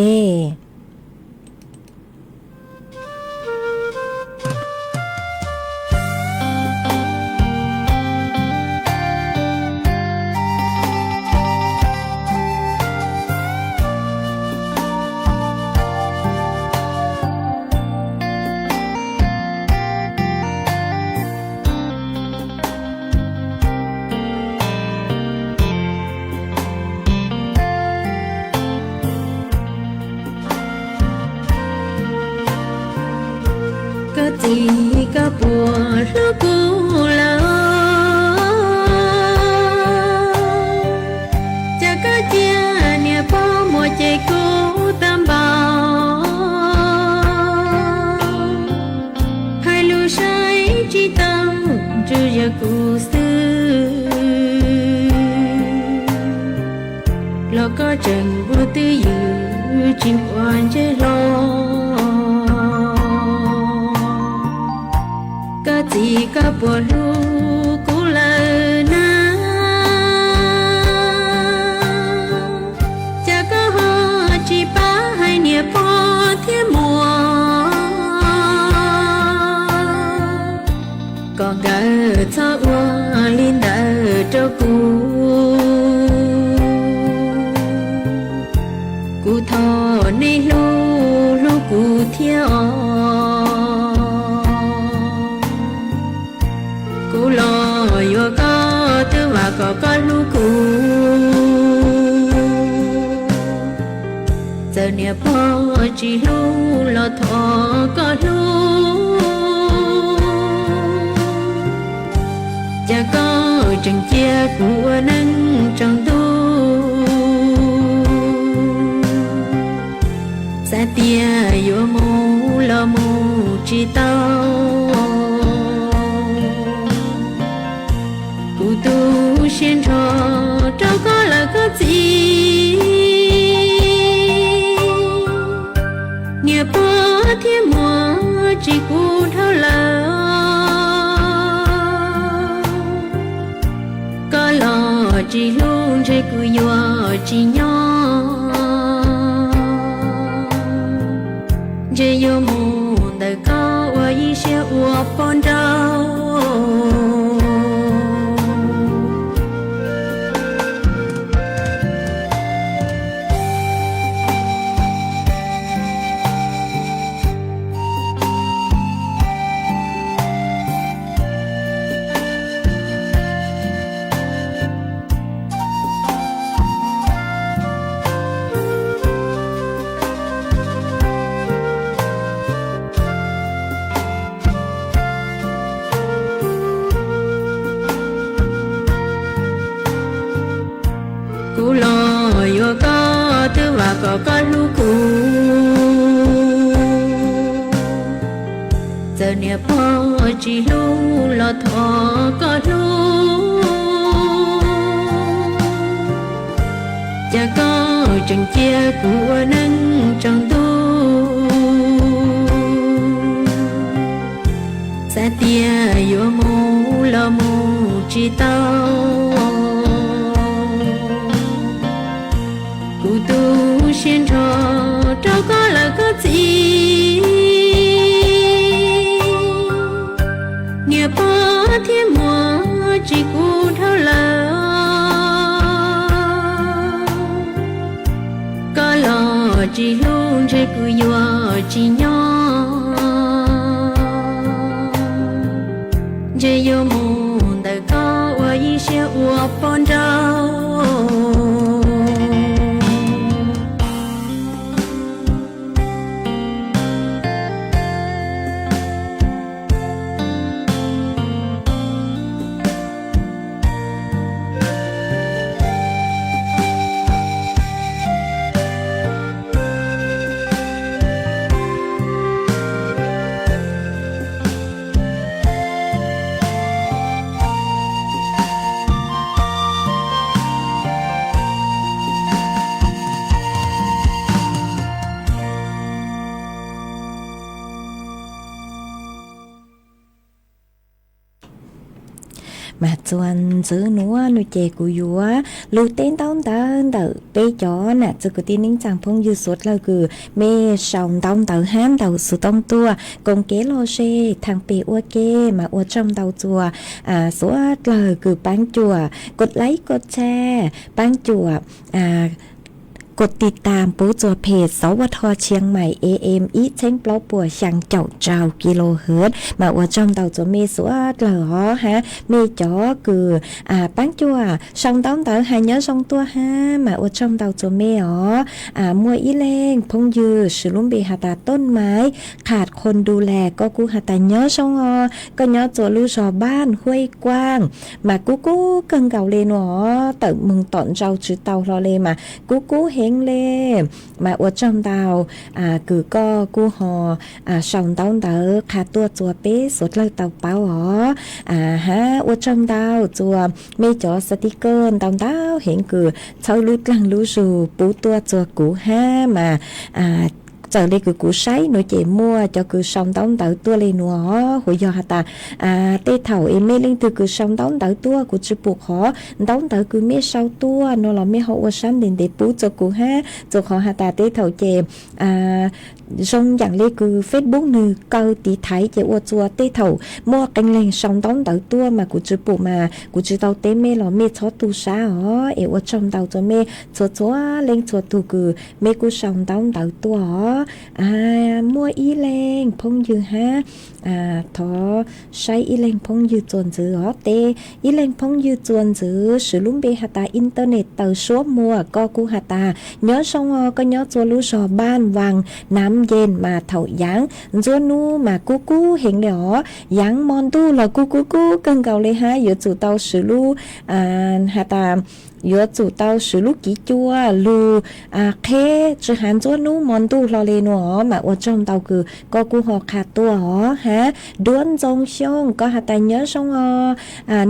Koj txiv koj puas hlub kuv lawm, cas koj cia niam pog muaj ces kuv tau npaum. Hais lus saib tsis tau, ntshe yog kuv xwb los koj tseem ua twj ywm tsis ua ntsej hlo. Koj txiv koj puas hlub kuv lawm na, cas koj ho tsis pab hais niam pog thiab muam, kom nkawd txhob ua li ntawd rau kuv. Kuv thov nej hlub hlub kuv thiab os. Kuv los yuav koj twb vam kom koj hlub kuv. Txawm niam pog tsis hlub los thov koj hlub, cas koj tseem cia kuv ua neej tsaus ntuj. Xav tias yuav mus los mus tsis tau. Kuv tu siab nrho rau koj lawm koj txiv. Niam pog thiab muam tsis kuv dhau lawm. Koj los tsis hlub ntshe kuv yuav tsis nyob. Ntshe yuav mus ntawm koj ua ib siab ua poj nrauj. Kuv los yuav koj twb vam kom koj hlub kuv. Txawm niam pog tsis hlub los thov koj hlub. Cas koj tseem cia kuv ua neej tsaus ntuj. Xav tias yuav mus los mus tsis tau. Kuv tu siab nrho rau koj lawm koj txiv. Ntshe yuav mus ntawm koj ua ib siab ua poj nraug. Mas txuas ntxiv nuav nua ces kuv yuav lug teb ntaub ntawv ntawm peb cov nam txiv kwv tij neej tsaa phooj ywg suav dlawg kws mej sau ntaub ntawv hab ntawm xuv toob tuaj koom kev lom zem thaam pem ua ke, mas ua tsaug ntau txuas suav dlawg kws paab cuam kos laib kos tshare, paab cuam kos tiv tam pub txuas phem Xauv Ua Dho Tshiab Mais A M ib txheeb plaub puas xyaa caum rau kilohertz, mas ua tsaug ntau txuas mej suav dlawg os hab mej cov kws paab cuam sau ntaub ntawv has nyob zoo tuaj hab mas ua tsaug ntau txuas mej os. Muaj ib leeg phooj ywg swv lub npe has tas Tooj Maiv Qham Qhoos Dus Las, koj kuj has tas nyob zoo os, koj nyob txua lub zog Npaaj Huaj Kuaj mas kub kub kawg nkaus le nuav os, tawm moog tom ntsau tsi tau hlo le mas kub kub heev le. Mas ua tsaug ntau kws koj kuj ho sau ntaub ntawv qha tuaj txuas peb suav dlawg tau paub os. Hab ua tsaug ntau txuas mej cov sticker ntau ntau heev kws txhawb lub dlaag lub zug pub tuaj txuas kuv hab mas txawm le kws kuv saib nuav ces muaj cov kws sau ntaub ntawv tuaj le nuav os. Hu yog has tas tej thaum es mej leej twg kws sau ntaub ntawv tuaj kuv tsi pum qhov ntaub ntawv kws mej sau tuaj nuav los mej ho ua sab ntev ntev pub txuas kuv hab txuas qhov has tas tej thaum ces zoo yaam le kws Facebook nwg kaw tiv thaiv ces ua txuas tej thaum muaj qee leeg sau ntaub ntawv tuaj mas kuv tsi pum mas kuv tsi tau teb mej los mej txhob tu sab os. Es ua tsaug ntau txuas mej txhua txhua leej txhua tug kws mej kuj sau ntaub ntawv tuaj os. Muaj ib leeg phooj ywg hab thov saib ib leeg phooj ywg txuas ntxiv os. Teb ib leeg phooj ywg txuas ntxiv swv lub npe has tas Internet Taws Suab Muas, koj kuj has tas nyob zoo os, koj nyob txua lub zog Npaaj Vaas Nam Yees mas thaum yaav ntxuab nub mas kub kub heev le os, yaav mo ntuj los kuj kub kub kawg nkaus le hab yuav tsum tau swv lub has tas yuav tsum tau swv lub kiv cua lug qheb tsi has ntxuab nub mo ntuj hlo le nuav os. Mas ua tsaug ntau kws koj kuj ho qha tuaj os hab Duab Ntxoo Xyooj, koj has tas nyob zoo os,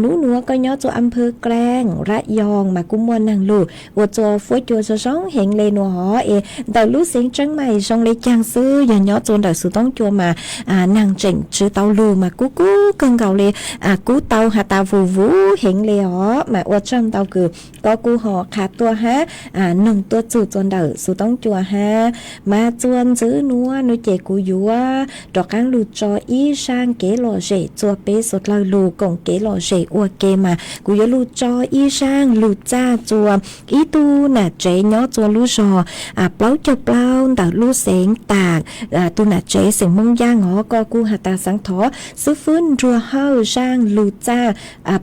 nub nuav koj nyob txua Am Phwv Klaaj Rab Yoos mas kuj muaj naag lug ua txua fuab cua zoo zoo heev le nuav os. Es ntawm lub xeev Tseeb Mais zoo le caag xwb, yog nyob txua ntawm xuv toob cua mas naag tseem tsi tau lug mas kub kub kawg nkaus le, kub tau has tas vus vuv heev le os. Mas ua tsaug ntau kws koj kuj ho qha tuaj hab noog tuaj txug txua ntawm xuv toob cua hab. Mas txuas ntxiv nuav nua ces kuv yuav rov qaab lug tso ib zaaj kev lom zem txua peb suav dlawg lug koom kev lom zem ua ke mas kuv yuav lug tso ib zaaj lug txaj txua ib tug nam tsev nyob txua lub zog plaub caug plaub ntawm lub xeev Tas, tug nam tsev xeem Moob Yaaj os. Koj kuj has tas xaav thov xwb fwb nruag hawj zaaj lug txaj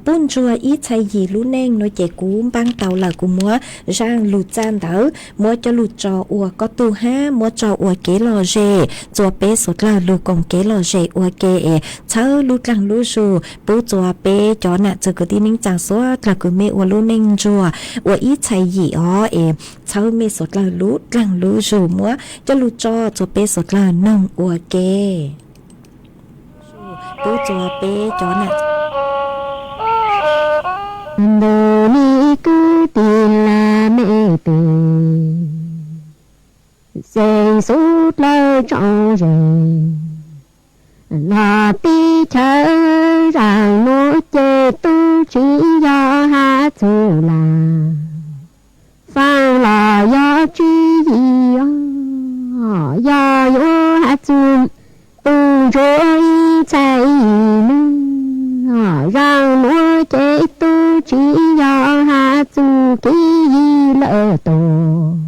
pub ntsuag ib txhais yim lub neej nua ces kuv npaab tau lawm, kuv muab zaaj lug txaj ntawd muab coj lug tso ua koj tug hab muab tso ua kev lom zem txua peb suav dlawg lug koom kev lom zem ua ke es txhawb lub dlaag lub zug pub txua peb cov nam txiv kwv tij neej tsaa suav dlawg kws mej ua lub neej ntsuag ua ib txhais yim os es txhawb mej suav dlawg lub dlaag lub zug muab coj lug tso txua peb suav dlawg noog ua ke. Pub txua peb cov nam ntawm ib kwv tij laj mej tug xeem suav dlawg tso ze los teb chaws zaaj nuav ces tub tsi yog hab txug lawm. Faaj los yog tswv yim, yog yuav has txug tub ntsuag ib txhais yim lub, zaaj nuav ces tub tsi yog has txug kev yig lawm tug.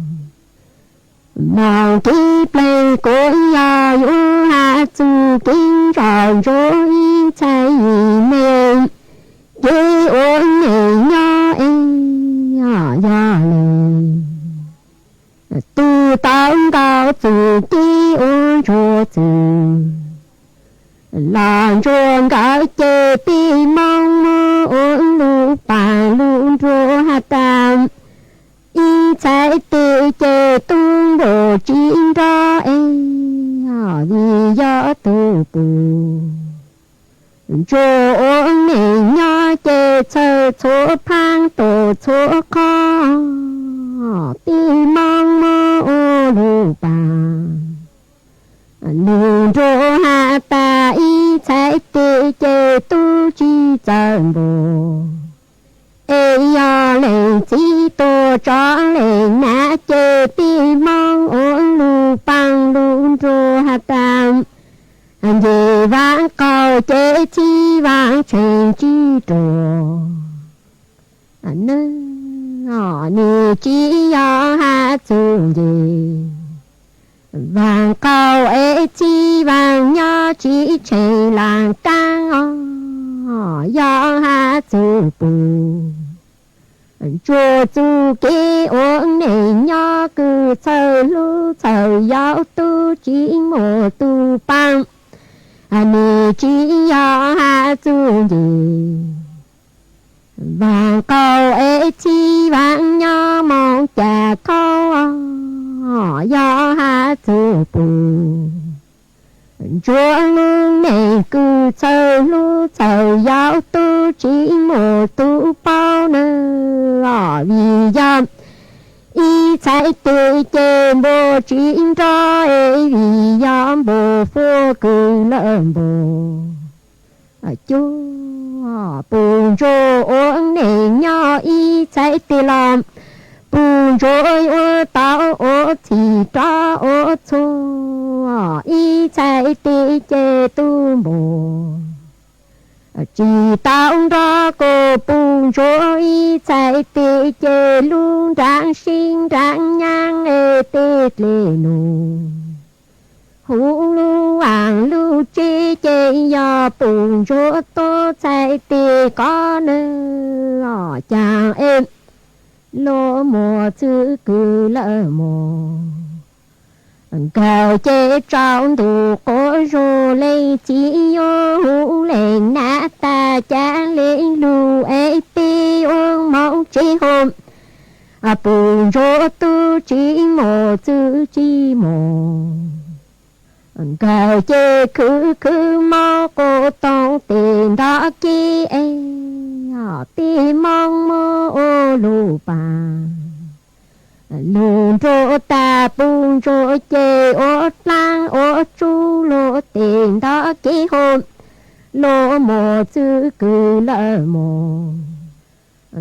Moog kev pleg kuas yog yuav has txug kev nrog ntsuag ib txhais yim me ntsuag txwm los ntsuag nkawd ces pib moo mus ua lub paag lub nruas has tas ib txhais tes ces tub npam tsis nrog es vim yog tug pum ntsuag ua neej nyob ces txhawj txhua phaab tuam txhua qhov, pib moo mus ua lub paag lub nruas has tas ib txhais tes ces tub tsis txawj npam es yog leej txiv tuag tso leej nam ces pib moo ua lub paag lub nruas has tas nce vaam qaug ces txhij vaam tsheej tsis ruam, nwg tsis yog has txug nce vaam qaug es txhij vaam nyob tsis tsheej laaj kaab os, yog has txug pum ntsuag txuj kev ua neej nyob kws txhawj hlub txhawj yau tub tsis muaj tug paab, nwg tsis yog has txug nce vaam qaug es txhij vaam nyob moog cas khaub, yog has txug pum ntsuag lub neej kws txhawj hlub txhawj yau tub tsis muaj tug paub nawb os, vim yog ib txhais tes ces npam tsis nrog es vim yog npam fuab kws lawm npam cuab pum ntsuag ua neej nyob ib txhais tes los pum ntsuag ua tau ua txhij rov ua txhua, ib txhais tes ces tub npam tsis tau nrog kuas pum ntsuag ib txhais tes ces lub nraag sib nraag nyaab es tej dlej num huv lub vaaj lub tsev ces yog pum ntsuag tuab txhais tes qhov nawb os, caag es luag muaj txwv kws lawm mog. Nkawd ces tsaus ntuj quas zug leej txiv yuav hu leej nam tag cav leej lug es peb yuav moog tsev hov, pum ntsuag tub tsis muaj txwv tsis muaj. Nkawd ces khwv khwv moog quas toog tes nrog kev es peb moog muab ua lub paag lub nruas tag pum ntsuag ces ua dlaab ua tsuj luag tes nrog kev hov, luag muaj txwv kws lawm mog.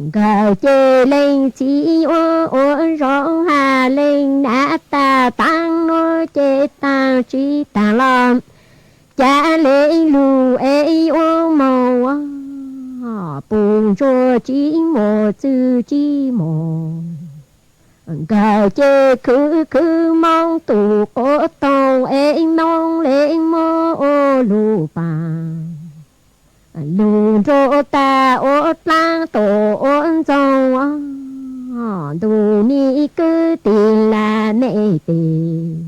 Nkawd ces leej txiv yuav ua zoo has leej nam tag taag nuav ces taag tsis taag los cav leej lug es yuav moog, pum ntsuag tsis muaj txwv tsis muaj. Nkawd ces khwv khwv moog tus quas toog es moog leej muab ua lub paag lub nruas tag ua dlaab tuam ua ntxoog, ntuj nim kwv tij laug mej teg,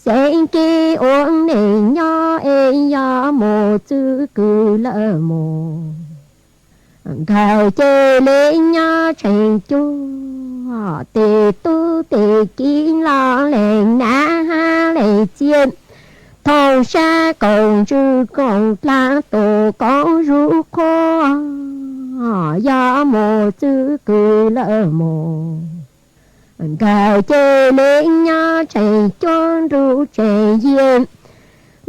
xeeb kev ua neej nyob es yog muaj txwv kws lawm mog. Nkawd ces leej nyob tsheej cuag, tes tub tes kiv los leej nam hab leej txiv, thooj sab koom ntsws koom dlaab tuam koom zuj qhuav, yog muaj txwv kws lawm mog. Nkawd ces leej nyob tsheej cuag nruj tsheej yias,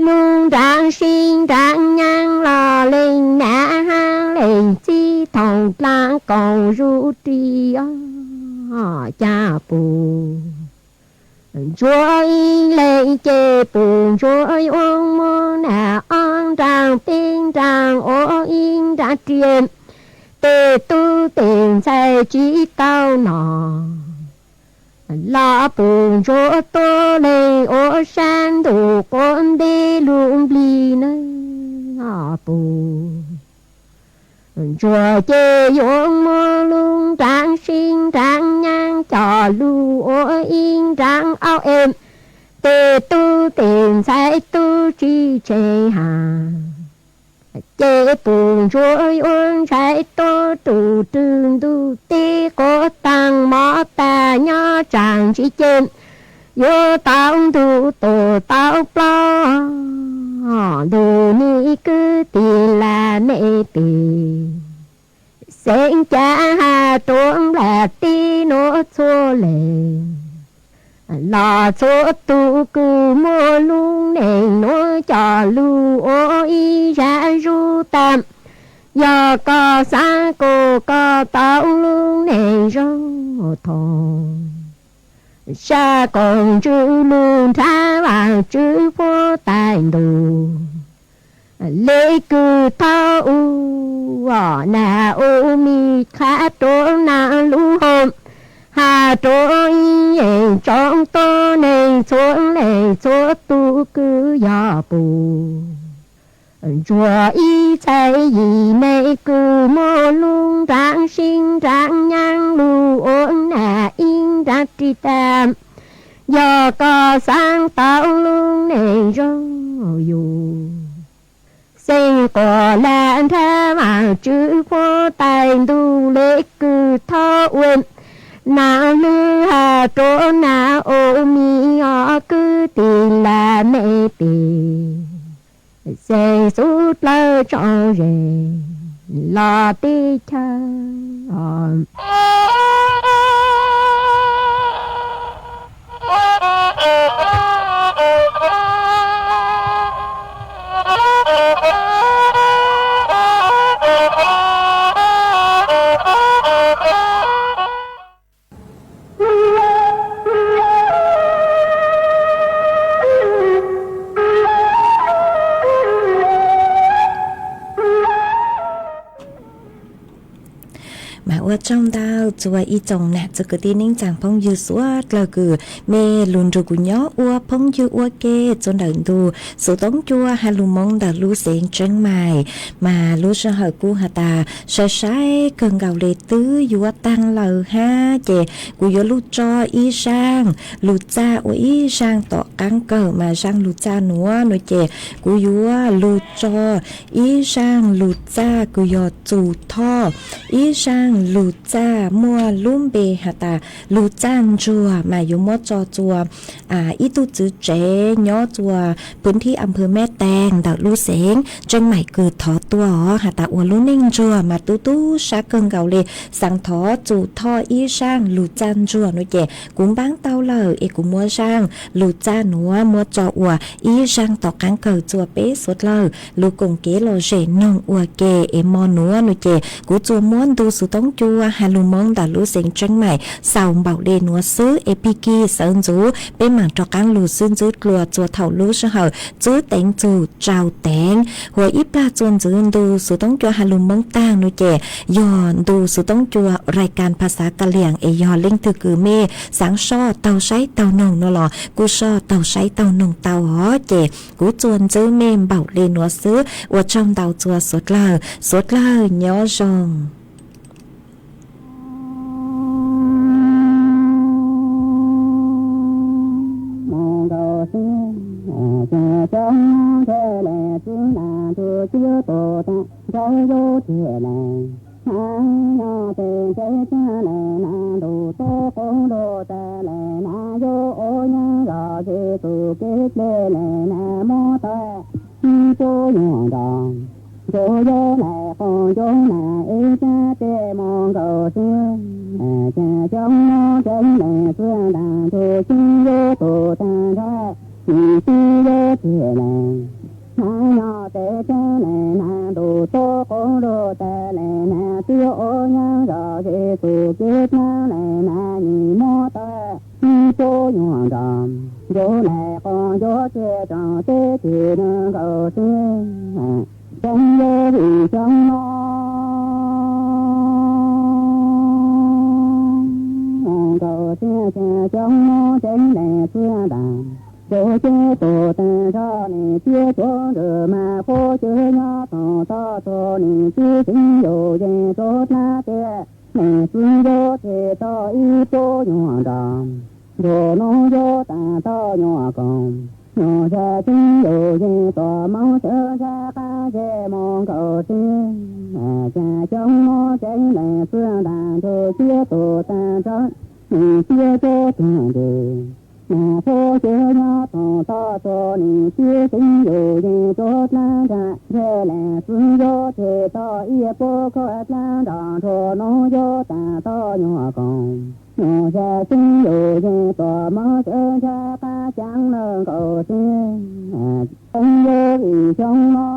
lub nraag sib nraag nyaab los leej nam hab leej txiv thooj dlaab koom zuj ris, cav pum ntsuag ib leeg ces pum ntsuag yuav muab naj ob nraag peb nraag ua ib nraag riam, tej tub tej ntxhais tsis tau nom los pum ntsuag tuab leeg ua sab ntuj quas ntej lub nplig nawb. Pum ntsuag ces yuav muab lub nraag sib nraag nyaab coj lug ua ib nraag aub es Tej tub tej ntxhais tub tsis tseg has, ces puas ntsuag yuav ntshai tuaj rau rwg ntuj teb quav taag mov tag nyob tsaam ntsis ces yuav tau ntug tuam tau plaub ntug nig kwv tij laj mej pem. Xeeb Cav has rua nplaim teb nuav txhua leej los txhua tug kws muaj lub neej nuav coj lug ua ib zag zug tag. Yog koj xaav kuas koj tau lub neej zoo thaum sab koom ntsws lug nrhav Vaajtswv puab tais ntuj. Le kws thauj ua Naum Mis qha rua Naum Lub Hoos, has rua ib yeej tsoom tuab neeg txhua leej txhua tug kws yog puj ntsuag ib txhais yim neeg kws muaj lub nraav sib nraav nyaab lug ua nam ib nraav ris tag. Yog koj xaav tau lub neej zoo yug, xeeb quas laj nrhav Vaajtswv puab tais ntuj. Le kws thauj ua Naum Lwm has rua Naum Mis, ob kwv tij laj mej pem, xeeb xub dlawg tso ze los teb chaws. Mas ua tsaug ntau txua ib tsoom nam txiv kwv tij neej tsaa phooj ywg suav dlawg kws mej lug nrug kuv nyob ua phooj ywg ua ke txua ntawm ntu xuv toob cua has lug moov ntawm lub xeev Tseeb Maim. Mas lub sij hawm kuj has tas sai sai kawg nkaus le twb yuav taag lawm hab, ces kuv yuav lug tso ib zaaj lug txaj ua ib zaaj tom qaab kawg. Mas zaaj lug txaj nuav nuav ces kuv yuav lug tso ib zaaj lug txaj kws yog txug thoj, ib zaaj lug txaj muaj lub npe has tas lug txaj ntsuag. Mas yuav muab tso txua ib tug txiv tsev nyob txua pwv thib a phw Meb Teeg ntawm lub xeev Tseeb Maim kws thov tuaj os has tas ua lub neej ntsuag mas tub tub sab kawg nkaus le, xaav thov txug thoj ib zaaj lug txaj ntsuag nuav ces kuv npaab tau lawm es kuv muab zaaj lug txaj nuav muab tso ua ib zaaj tom qaab kawg txua peb suav dlawg lug koom kev lom zem noog ua ke. Es mo nuav nuav ces kuv txua muab ntu xuv toob cua has lug moov ntawm lub xeev Tseeb Maim xaus npaum le nuav xwb. Es pig kig sawv ntxuv peb maam rov qaab lug xwb ntxwb dlua txua thaum lub sij hawm txwb teev txug tsau teev. Huas ib plag txua ntxwv ntu xuv toob cua has lug moov taag nuav ces yog ntu xuv toob cua rai kas phas xav Kas Liam. Es yog leej twg kws mej xaav soj taug saib taug noog nuav los kuj soj taug saib taug noog tau os. Ces kuv txua ntxwb mej npaum le nuav xwb. Ua tsaug ntau txua suav dlawg, suav dlawg nyob zoo. Ib puab nyuam nrog ntsuag yuav laim qos ncuav nas ib sab tej mus nkaus xwb. Cas xyoob muab tseeb lees xwb ntaag ntug xib yuav tus taag nrho, nim xib yuav txiag lees. Hnav nyob tes tseeb lees hnav ntuj tuab qub lug tas lees hnav twb ua nyob zog Yexus kev txhab lees hnav nim muab tau ib puab nyuam nrog ntsuag laim qos ncuav txiag tsoom teb chaws nkaus xwb. Tseeb yuav vim xyoob muab nkaus xwb, cas xyoob muab tseeb lees xwb ntaag ntug xib tus taag nrho nim txiab tuav ntswg mas qhuab cwj nyob toom toj txug nim txiab xeeb yus yeej tsuas hnab tias lees xwb yuav txiag tau ib puab nyuam nrog Ntuj nub yuav tas toj nyuag koom, nyuag zaj tseeb yus yeej tuaj moog sawv ntxhab qab zej mus nkaus teb. Xya xyoo mob tseeb leej xwb ntaag nrug siab tus taag nrho, nim siab cuab tuag ntws. Mas phob cawv nyob thaum toj tuag nim siab tseeb yus yeej tuav dlaab nraag zej leej xwb yuav tseg toj ib puab koj dlaab nrog nruab nub yuav tas toj nyuag koom. Nyuag zaj tseeb yus yeej tuaj moog sawv ntxhab qab caav lawm nkaus teb. Tseeb yuav vim xyoo no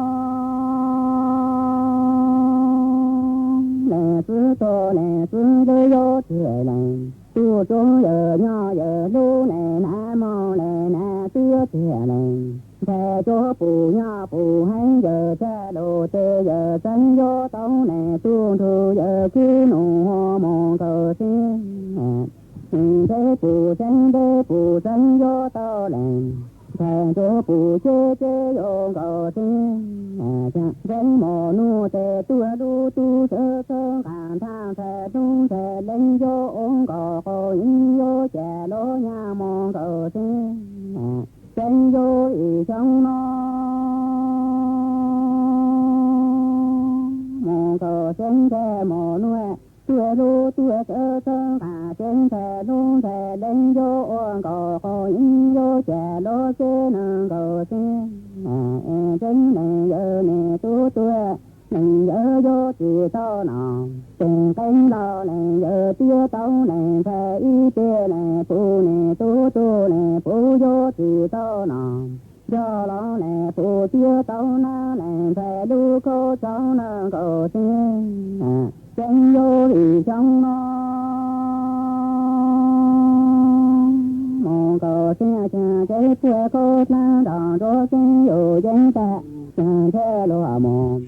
leej xwb tuag leej xwb lub yuav txiag leej. Tub tsuav yawg nyob yawg lub leej nav moog leej nav tub yuav txiag leej. Ntxhais tsuav pum nyob pum heev yawg txhaj lug tes yawg txeeb yuav tau leej tub nrug yawg khwb num ua mus nkaus teb. Ntxhais pum txeeb ntxhais pum txeeb yuav tau leej. Ntxhais tsuav pum ceb ceb yuav nkaus teb. Ntxhais mos nub tes tuaj lub tub sawv txhawb nqaa ntaag ntxhais lub ntxhais leej yuav ua nkaus qau ib yuav cam lub nyaj mus nkaus teb. Tseeb yuav vim xyoo no mus nkaus teb ntxhais mos nub tuaj lub tuaj sawv txhawb nqaa teb ntxhais lub ntxhais leej yuav ua nkaus qau ib yuav cam lub ceb neeg nkaus teb. Tseeb leej yawg nim tub tuaj leej yawg yuav tsis tau nom. Tseem qeeb los leej yawg tiav tau leej ntxhais ib teg leej pum nim tub tuaj leej pum yuav tsis tau nom. Nrog los leej pum tiav tau nab leej ntxhais lub khaub tsaug neeg nkaus teb. Tseeb yuav vim xyoo no mus nkaus teb, tseeb puab khaub dlaab nrog nruab tseeb yus yeej tag, tseeb ntxhais luag mus.